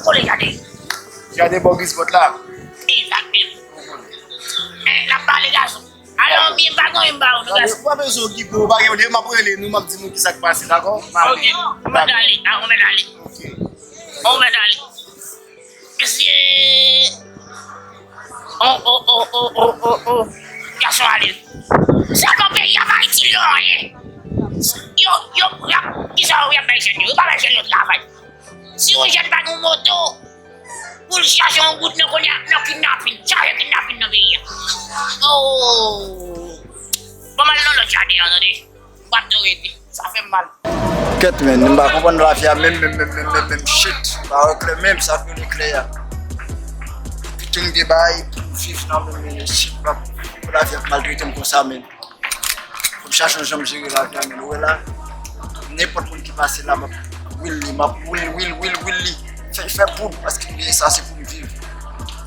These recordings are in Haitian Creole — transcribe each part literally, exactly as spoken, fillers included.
Kole gade. Gade bò grizpòt la. Egzakteman. Eh, n ap pale gason. Alò, byen pa gen anyen m ba ou, nou gason. Ou pa bezwen okipe, ou pa gen de, m ap rele nou, m ap di nou ki sa k pase, dakò? Ok, ou mèt ale, ah, ou mèt ale. Ok. Ou mèt ale. Mesye, oh, oh, oh, oh, gason ale. Sèlman peyi a pa itil yo anyen. Yo, yo, y ap, kisa yo y ap bay jèn yo? Yo pa bay jèn yo travay. Si yon jèn pa gen moto, pou l chache yon goud nan kounye a, nan kidnapin, chache kidnapin nan peyi a. Oh! Bon, m al nan lòt jaden an, tande. M p ap tou rete. Sa fè m mal. Kèt, men, m pa konprann lavi a menm, menm, menm, menm, menm, menm, shit. M pa wè klè menm, sa vle di klè a. Piton gen bagay pou viv nan menm, menm, shit, m p ap, lavi ap maltrete m konsa, menm. Fò m chache yon jan m jere lavi a, men ou wè la, nenpòt moun ki pase la, m ap will li, m ap will, will, will, will li. Fè, fè poud, paske m gen sa, se pou m viv.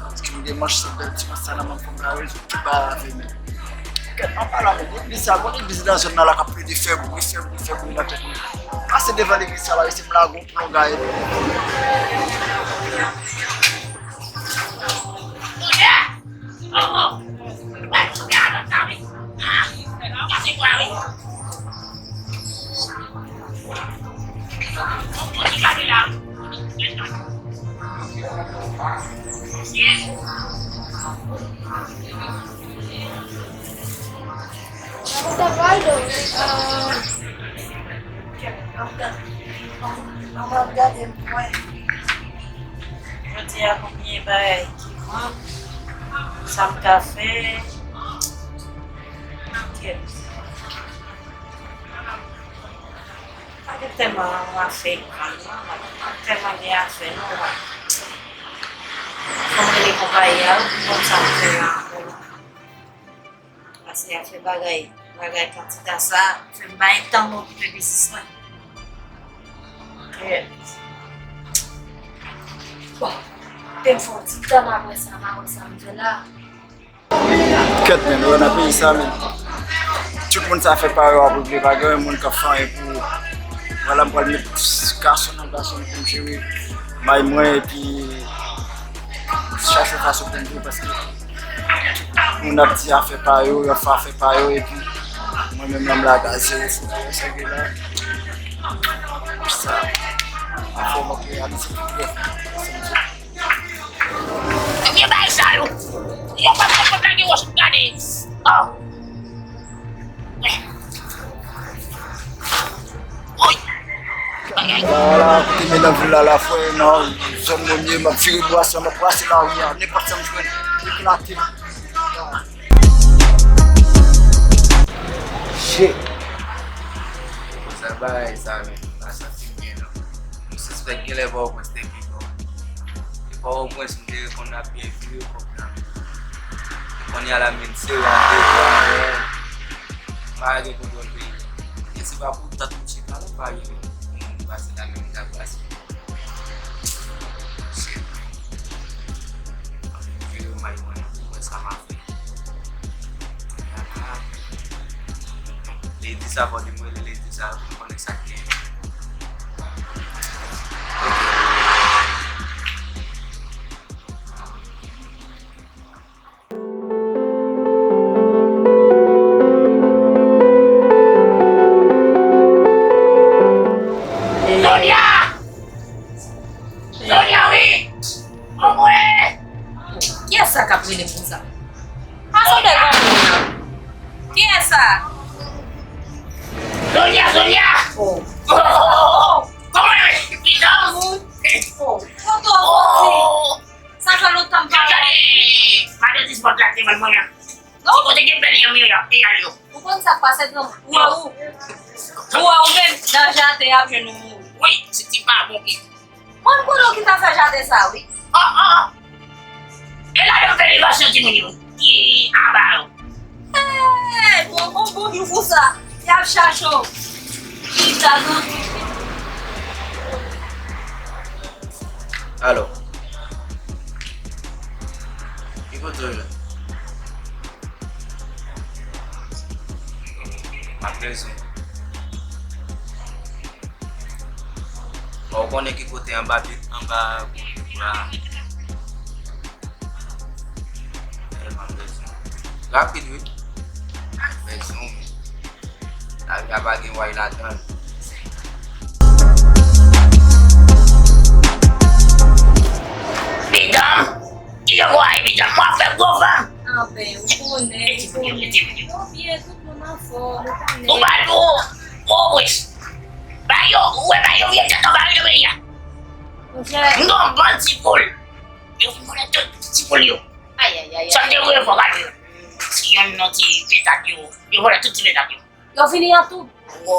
Paske m gen manch, se bèl ti manch sa nan men m, fò m ka rezoud tout bagay avè m. Kèt, an palan, men, legliz sa, gon legliz nan zòn nan la k ap plede fè bri, fè bri, fè bri nan tèt mwen. Pase devan legliz sa la, wi, se m lage yon plon gaye. Jodi a, konbyen bagay ki mank, sa m ka fè. Kèt. Pa gen tèlman afè k pran non, pa tèlman gen afè non, wa. Fò m rele konpayi a, wi, pou konn sa m fè la ankò. Paske afè bagay, bagay kantita sa, fè m pa gen tan m okipe biznis mwen. Kèt. Bon, te m fè yon ti tan m ap wè sa, m ap wè sa m fè la. Kèt, men, ou wè nan peyi sa, men, tout moun sa fè pa yo ap regle, pa gen yon moun k ap fè anyen pou ou. Vwala, m pral met gason nan gason pou m jere may mwen, epi chache fason pou m viv, paske tout moun ap di afè pa yo, y ap fè afè pa yo, epi mwen menm nan m lage a zewo sou sa gen la. Sa, afè w ap reyalize pi byen. Ebyen, bay sa yo. Yo pa fè konn lage wòch gade. Oh. Woy. Bagay. Ala, kote men nan vil la, la, frè, nan zòn mwen ye, m ap vire bwa sa, m ap brase lari a, nenpòt sa m jwenn, eklate. Shit. Sa bagay sa, men, m pa santi m byen, non. M sispèk genlè Pòtoprens te pi fò. E Pòtoprens, m te reponn ap byen vire kòb nan men. Kounye a la, men, m sere an de bra, men m pa gen kontwòl peyi. E si pa pou tèt mouche, pa la, pa rive. Moun pase la, men m ta pase. Shit. Vire may mwen, pou wè sa m ap fè. Lady sa, fò di mwen Lady sa, pou konnen sa k genyen. Sonia! Sonia, wi! Anmwey! Kiyès sa k ap rele m konsa? Pa sanble granmoun nan. Kiyès sa? Sonia, Sonia! Oh. Oh, oh, oh, oh. Kòman e? Bizarre. Oh. Kote w soti? Sa fè lontan m pa wè w. Gade, madan Dispòt la te ban mwen an. Ti kote gen bèl yanm yo, egal yo. Ou konn sa k pase, granmoun? Ou wè ou, ou wè ou menm nan jaden y ap jwenn ou mouri. Wi, se ti pa bon ki. Mwen, m konnen w ki ta fè jaden sa, wi. Oh, oh, oh. E la yo fè elevasyon timoun yo. Ki aba yo. Hey, bon, bon, bon, nou fou sa. Y ap chache w. Ki ta nan. Alo. Ki kote w ye la? M ap bezwen. Bon, ou konnen ki kote anba, anba. Ah. Tèlman bezwen. Rapid, wi. Bezwen, wi. Lavi a pa gen way ladan l. Medam, ki jan w ye, medam? Mwen ap fè gwo van. Anben, ou konnen, ou konnen. Yo byen, tout moun anfòm, ou konnen. Ou pa nou, ou wis. Ba yo, ou wè ba yo vye tèt anba yo peyi a. Monchè. M gon bandi poul. Yo vin vòlè tout ti poul yo. Ayayay. Sa m te voye fò gade yo. Si yonn nan ti petak yo, yo vòlè tout ti petak yo. Yo fini an tou. Wo.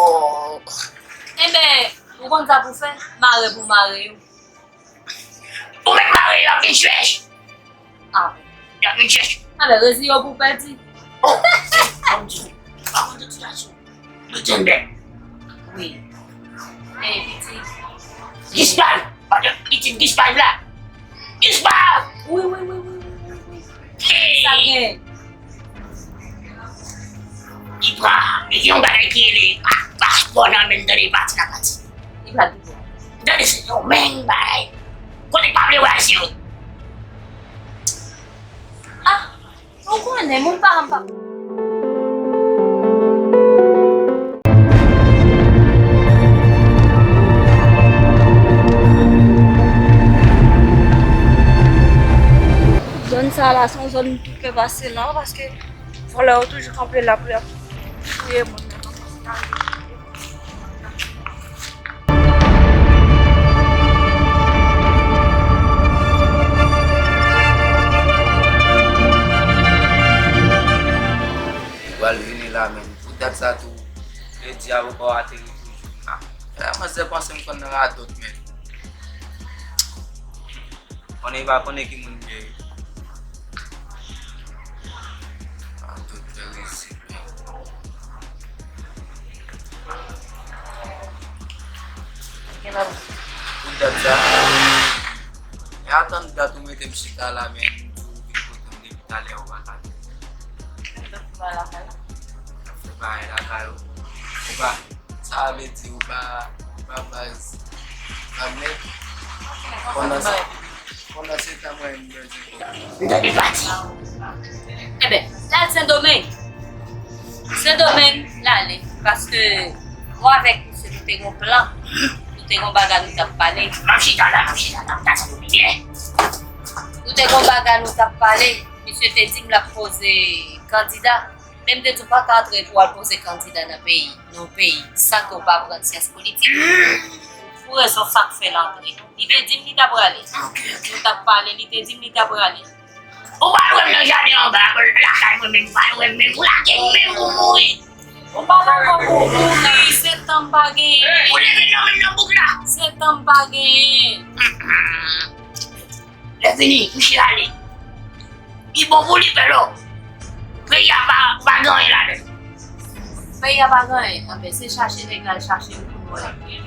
Enben, ou konn sa pou fè? Mare pou mare yo. Ou mèt mare yo, y ap vin chèch. Ah. Y ap vin chèch. Anben, rezi yo pou pèdi. Oh, kòm di, pa konn tout sitiyasyon. Mwen tande. Wi. E, pitit. Dispal. Pandan pitit dispal la. Dispal. Wi, wi, wi, wi, wi, wi, wi. Hey. Sa l gen? Li pran, li gen yon bagay ki rele pa-, paspò nan men l, tande, li pati, l ap pati. Li pral ki bò? Tande, se yon menm bagay. Kote k pa vle wè Ayisyen yo. Ah! Ou konnen, moun pa janm pa. Zòn sa la, se yon zòn m tou pè pase la, paske vòlè yo toujou kanpe la pou y ap touye moun nan. Li pral vini la, men pou dat sa tou, yo di avoka w ateri toujou. Ah, frè, manzè panse m konn nan radòt, men. Konnen pa konnen ki moun m ye. Ah, doktè Rizip. Pou dat sa, e atann dat ou mete m chita la, men m di w vin kote m depi talè ou pa ka vin. Ou pa fè bagay lakay ou. Ou pa Sa vle di ou pa, ou pa baz. Ou pa nèg. Pandan se, pandan se tan mwen menm bezwen kòb. M te vin pati. Enben, l al Sendomeng. Sendomeng, l ale. Paske mwen avèk misye, nou te gon plan. Nou te gon bagay nou t ap pale. M ap chita la, m ap chita la, m ta santi byen. Nou te gon bagay nou t ap pale. Misye te di m l ap poze kandida. Men m te di w pa ka antre pou w al poze kandida nan peyi, nan yon peyi, san ke w pa aprann syans politik. Pou rezon sa k fè l antre. Li te di m li ta prale. Ok, ok. Nou t ap pale, li te di m li ta prale. Ou pa lwe m nan jaden anba lakay mwen menm, ou pa lwe m menm, ou lage m menm pou mouri. Ou pa lage m pou mouri, se tan m pa genyen. Ou leve nan menm nan bouk la. Se tan m pa genyen. Lè fini, misye ale. Li bon pou li, Pèlo. Peyi a pa, pa gen anyen ladan l. Peyi a pa gen anyen. Anben, se chache nèg la, l chache pou nou wè.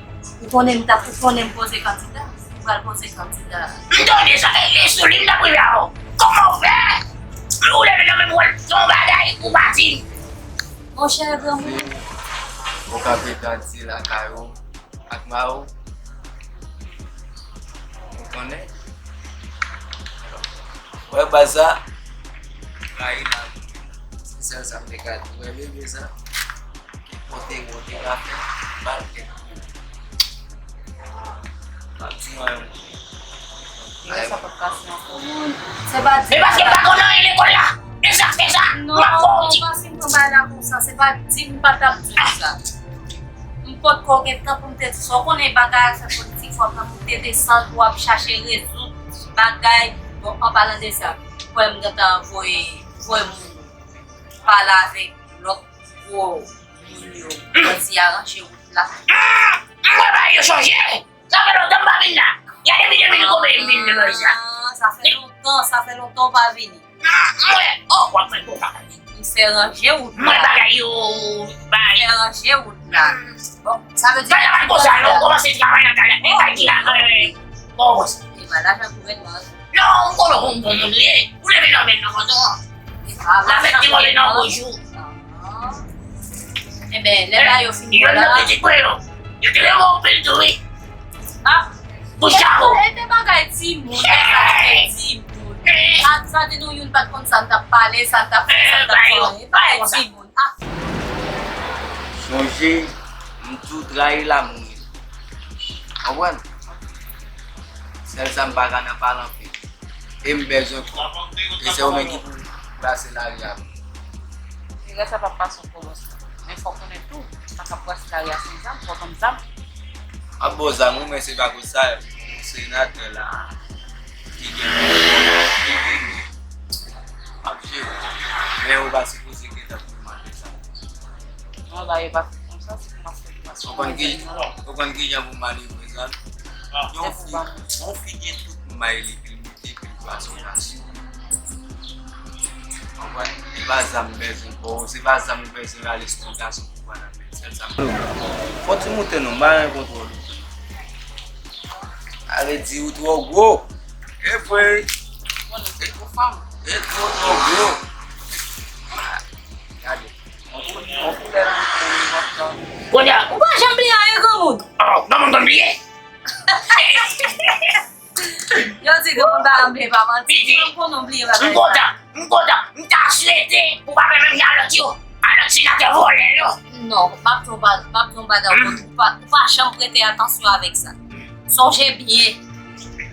Ou konnen m t ap, ou konnen m poze kandida. M pral poze kandida. M tande sa, e, e sou li m t ap rive avè w. Kòman w fè? Ou leve nan menm wòl, se yon bagay, ou pa di m. Monchè, granmoun. Ou ka pete di lakay ou. Ak Mao. Ou konnen? Wè baz sa? Rayi la. Se sèl sa m te ka di. Wè bebe sa? Ki pote, pote kafe, bal kèk kou. M ap di w anyen. Sa p ap pase ankò. Se pa di. E paske m pa konn anyen lekòl la. E sa k fè sa. M ap fè w di. Non, pa fin konn bagay la konsa. Se pa di m pa t ap di w sa. M potko gen tan pou m te di sa. Ou konnen bagay afè politik, fò w gen pou w te desann pou w ap chache rezoud bagay. Bon, an palan de sa, frè m gentan voye, voye moun pale avèk lòt gwo moun yo. Pou di aranje wout la. M wè bagay yo chanje. Sa fè lontan m pa vin la. Gade videyo m vin koube, m vin nan peyi sa. Ah, sa fè lontan, sa fè lontan w pa vini. Ah, mwen, oh, w ap fè gwo bagay. M fè ranje wout la. Mwen bagay yo, bagay. M fè ranje wout la. Bon, sa vle di bagay la pa t konsa, non, w kòmanse travay nan kay la. E kay ki la, eh, bon, bon. E pa lajan gouvènman. Non, m konnen w bon moun li ye. Ou leve nan men nan kontan. E pa lajan. Avèk ti move nan gwo jou. Ah. Enben, lè bagay yo fin bon la. Yo nan pitit mwen yo. Yo te renmen w anpil tou, wi. Ah. Bouch gawo. E te bagay timoun, sa te timoun. Sa, sa di nou youn pa t konn sa n t ap pale, sa n t ap fè, sa n t ap fè. E bagay timoun. Ah. Sonje, m di w trayi la mouri. Konprann? Sèl sa m pa ka nan pale anpil. E m bezwen kòb. E se ou menm ki pou brase lari a. Erè sa p ap pase yon kòbòs. Men fò w konnen tou, sa k ap brase lari a se zam, fò w konn zam. M ap ba w zam wi, men se pa koz sa, yon senatè la ki gen pouvwa, ki gen, m ap jere. Men ou pa sipoze gentan pou mande zam. Non, ba yo pa fè konsa, se pou m ap fè pou m ap fè. Ou konn ki, ou konn kijan pou manevre zam? Yon fi, yon fi gen tout may li, epi l mete, epi l pase yon gason. Konprann? Se pa zam m bezwen ba w, se pa zam m bezwen ale sou yon gason pou pran nan men l, sèl sa m. Fò ti moute non, m pa gen kontwòl. Ale di ou twò gwo. E vre. Ou twò, twò gwo. Gade. On koulè, on koulè bouton. Kounye a. Ou pa janm bliye anyen, granmoun. Oh, granmoun konn bliye. Yo di granmoun pa janm bliye, pa manti. Granmoun konn bliye bagay sa. M kontan, m kontan. M ta swete pou pa fè menm jan a lòt yo. A lòt senatè vòlè yo. Non, m ap di w ba-, m ap di w bagay, ou pa, ou pa janm prete atansyon avèk sa. Sonje byen,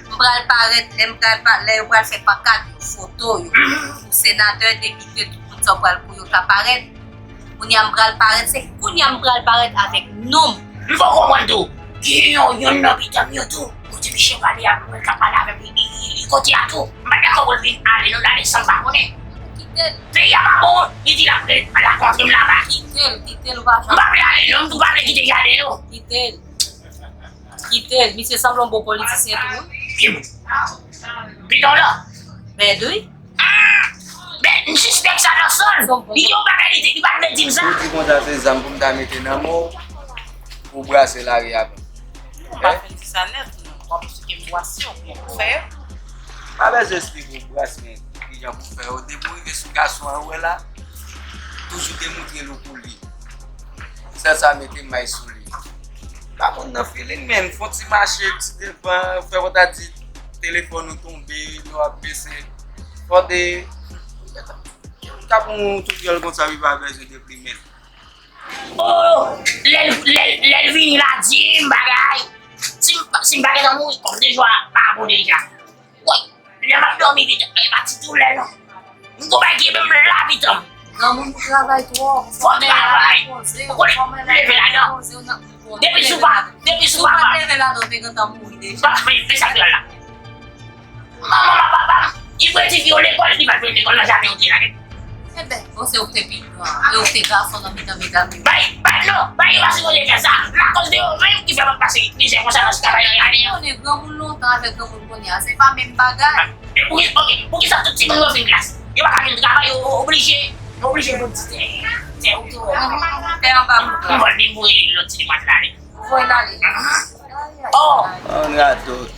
m pral parèt, lè m pral pa-, lè yo pral fè pankad yo, foto yo, pou senatè, depite, tout moun sa w pral pou yo ka parèt. Kounye a m pral parèt, se kounye a m pral parèt avèk non m. M poko konprann tou. Gen yon, yonn nan bitan m yo tou. Kote misye pale a, mwen ka pale avè m, li, li, li, li kote a tou. M pa dakò pou l vin ale, nou ale san m pa konnen. Kite l. Peyi a pa bon, li di l ap, l ap kontre m laba. Kite l, kite l, ou pa janm. M pa vle ale non, m tou pa vle kite jaden yo. Kite l. Kite l, misye sanble yon bon politisyen tou, wi. Ki moun? Bidon la? Mèd, wi. Ah! Men, m sispèk sa nan san l. Li gen yon bagay li te, li pa t vle di m sa. Ou di konsa se zam pou m ta mete nan men w, pou w brase lari a. M pa fin di sa nèt, non. W ap esplike m bwase yo, kòman pou fè yo. Pa bezwen esplike w bwase, men kijan pou fè yo. Depi w rive sou gason an, ou wè la, toujou demontre l ou pou li. Sèl sa mete may sou li. Pa konn nan feeling, men fè yon ti mache, ti devan, fè konn ta di telefòn ou tonbe, lè w ap bese. Fò de, ta pran yon touryèl konsa, li pa bezwen deplimen. Oh, lè l, lè l, lè l vini la, di m bagay. Si m, si m pa gentan mouri, kòm de jwa, pa bon deja. Woy, lè m ap dòmi, pito, e pa ti doulè non. M gon bagay ki ede m la, pito. Granmoun pou travay twòp. Fò travay. Ou konnen, leve ladan. Depi sou pa, depi sou pa, leve ladan, ou te gentan mouri deja. Pa, men, men sa k fè la. Manman m ak papa m, li voye tifi yo lekòl, li pa t voye lekòl nan jaden yo te la. Enben, bon, se ou k te pi gran, e ou k te gason nan mitan medam yo. Bay, bay, non, bay, yo pa sipoze fè sa. Lakòz de yo menm ki fè m ap pase mizè konsa nan travay an ane an. Konnen granmoun lontan avèk granmoun kounye a, se pa menm bagay. E pou ki, ok, poukisa tout timoun yo fin klas? Yo pa ka jwenn travay, yo oblije, yo oblije pou ti tè, tè ou tou. Tè anba moun. M vòl vin voye lòt ti demoiselle ale. Voye l ale. Oh! An radot.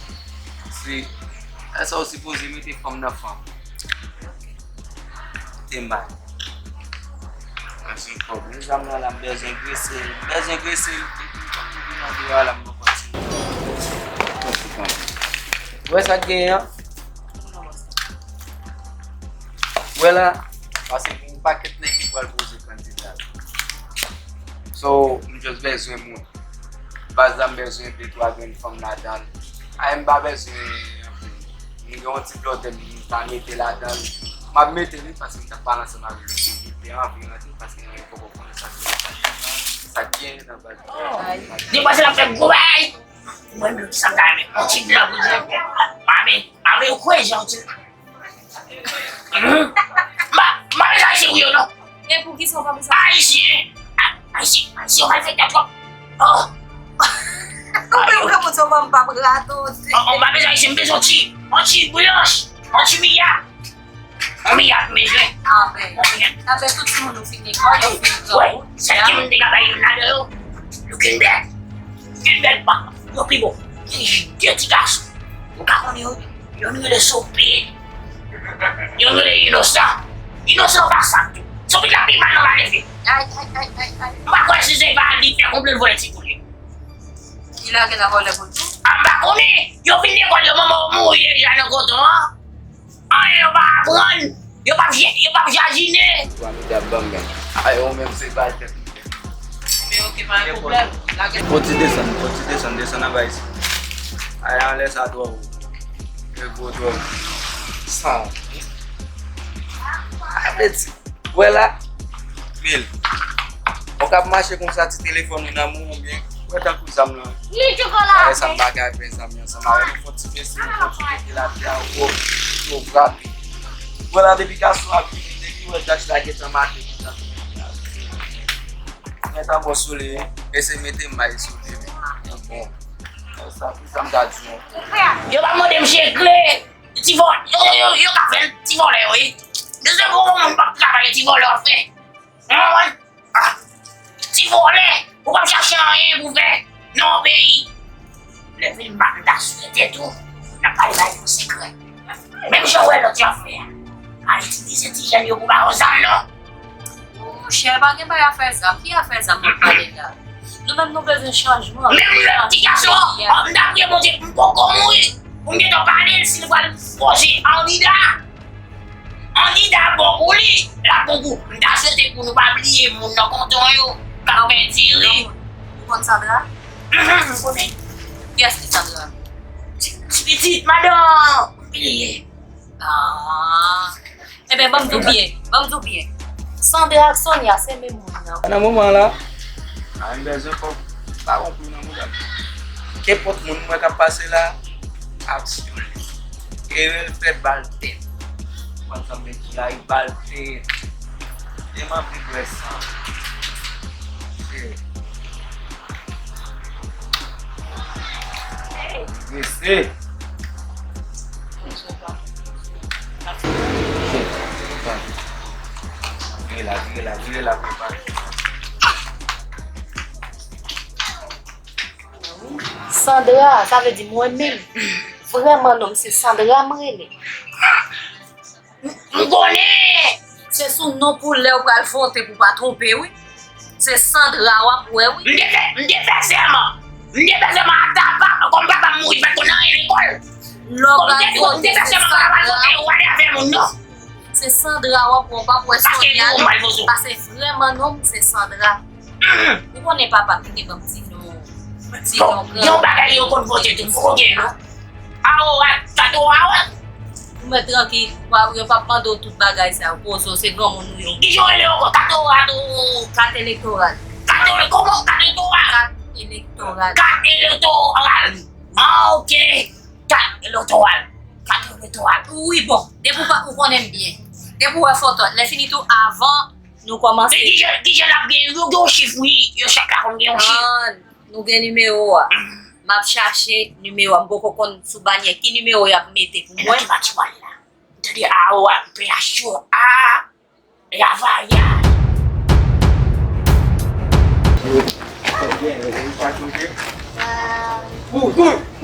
Se, e sa w sipoze mete fanm nan fanm. Te mal. Mwen se kòb. Men zam nan la, m bezwen grese l. M bezwen grese l. Depi m konn vin nan deyò a la, m poko ti. Ou wè sa k genyen an? Ou wè la? Paske gen yon pakèt nèg ki pral poze kandida. So, m just bezwen moun. Baz la m bezwen de twa grenn fanm ladan l. A, m pa bezwen anpil. M gen yon ti blòdè m ta mete ladan l. M ap mete li paske m t ap pale ansanm avè l. Li te anvi rantre paske m poko konnen sa ki, sa k genyen nan baz la. Demwazèl ap fè gwo bagay. Mwen menm sa m ta renmen. Yon ti blan pou di. Mame, mame, ou kwè jan yon ti Mhm. M pa, m pa bezwen Ayisyen pou yo, non. E poukisa w pa bezwen? Ayisyen! A-, Ayisyen, Ayisyen, yo malfektè twòp. Oh! Ou menm granmoun sa w pa m p ap radote. Oh, oh, m pa bezwen Ayisyen, m bezwen yon ti, yon ti blanch, yon ti miya. Yon miya, m bezwen. Amen. Yon miya. Sa fè tout timoun yo fin lekòl, yo fin granmoun. Sèl timoun te ka bay youn ladan yo. Yo kin bèl. Kin bèl pa. Yo pi bon. Gen de ti gason. Ou ka konnen yo. Youn rele Sopi. Youn rele Inosan. Inosan pa sa tou. Sopi la pi mal nan maleve. Ay, ay, ay, ay, ay. M pa kwè si se pa li fè konplo l vòlè ti poul yo. Li lage nan vòlè poul tou? A, m pa konnen. Yo fin lekòl, yo manman yo mouri deja nan koton an. Anyen yo pa aprann. Yo p ap je-, yo p ap jajine. Twa mi dab ban m men. Ay, ou menm se bal tèt. Men oke, pa gen pwoblèm. Lage. Fò ti desann, fò ti desann, desann anba isit. Ay, anlè sa twò wo. E gwo twò. Sa. A vle di. Wè la. Mil. Ou k ap mache konsa ti telefòn ou nan men w byen. Wè tankou zam lan. Li tchouko la. Wè sa m bagay pen zam yo ansanm avè nou fò ti mesye nou fò ti mete la pye a wo. Yo frape. Wè la depi gason ap vini depi wè dach la gentan mate konsa. Mwen ta bon sou li, mesye mete m bay sou li. Bon. Sa, sa m ta di nou. Yo pa mande m chekle. Ti vòlè, yo, yo, yo, yo ka fè l, ti vòlè yo ye. Dezyèm gwo moun p ap travay, ti vòlè w ap fè. Ou konprann? Ah, ti vòlè, ou p ap chache anyen pou fè nan yon peyi. Lè vin m pa m ta swete tou, n ap pale bay yon sekrè. Menm jan w wè lòt yo ap fè a, pa itilize ti jèn yo pou ba yo zam non. Monchè, pa gen bay afè zam. Ki afè zam w ap pale la? Nou menm nou bezwen chanjman. Menm lè ti gason an, m ta priye Bondye pou m poko mouri, pou m gentan pale l si l pral poze andida. Andida bon pou li, l ap bon pou. M ta swete pou nou pa bliye moun nan konton yo, k ap fè diri. Ou konn Sandra? Mhm, m konnen. Kiyès ki Sandra? Ti, ti pitit madan, m bliye. Ah. Enben, ban m di w byen, ban m di w byen. Sandra ak Sonia se menm moun nan. Nan moman la, a, m bezwen kòb, pa gon pwoblèm nan mouda. Kenpòt moun m wè k ap pase la, aksyon li. Ere l fè bal tèt. Ou konn sa m vle di la, wi, bal tèt. E m anvi bwè san. Shit. Mesye. Vire la, vire la, vire la, prepare. Sandra, sa vle di mwen menm. Vrèman, non, se Sandra m rele. M, m konnen! Se sou non pou lè w pral vote pou pa twonpe, wi. Se Sandra w ap wè, wi. M te fè, m te fè sèman. M te fè sèman ak papa, kòm papa m mouri, m pa t konn anyen lekòl. Lè w pral vote, m te fè sèman ak papa, vote, ou ale avè moun, non. Se Sandra w ap wè, w p ap wè Sonia, non. Paske vrèman, non, se Sandra. Ou konnen papa m te ban m ti non. Ti non gran. Yon bagay yo konn vote tou, fò gen non. Awo, a, kato, awo. Ou mèt trankil, yo p ap mande w tout bagay sa yo, poze w, se granmoun ou ye. Kijan w rele ankò? Kato, ato. Kat elektoral. Kato, kòman? Kat elektoral. Kat elektoral. Kat elektoral. Ah, oke. Kat elektoral. Kat elektoral. Wi, bon, depi w pa, ou konnen m byen. Depi w wè foto, lè fini tou, avan nou kòmanse. Men kijan, kijan l ap gen, yo gen yon chif, wi, yo chak la konn gen yon chif. Ah, nou gen nimewo a. M ap chache nimewo a, m poko konn sou banyè ki nimewo y ap mete pou mwen. Mwen m pa ti wè la. M tande A O a, P H O A, Lavaya. Ou, ou.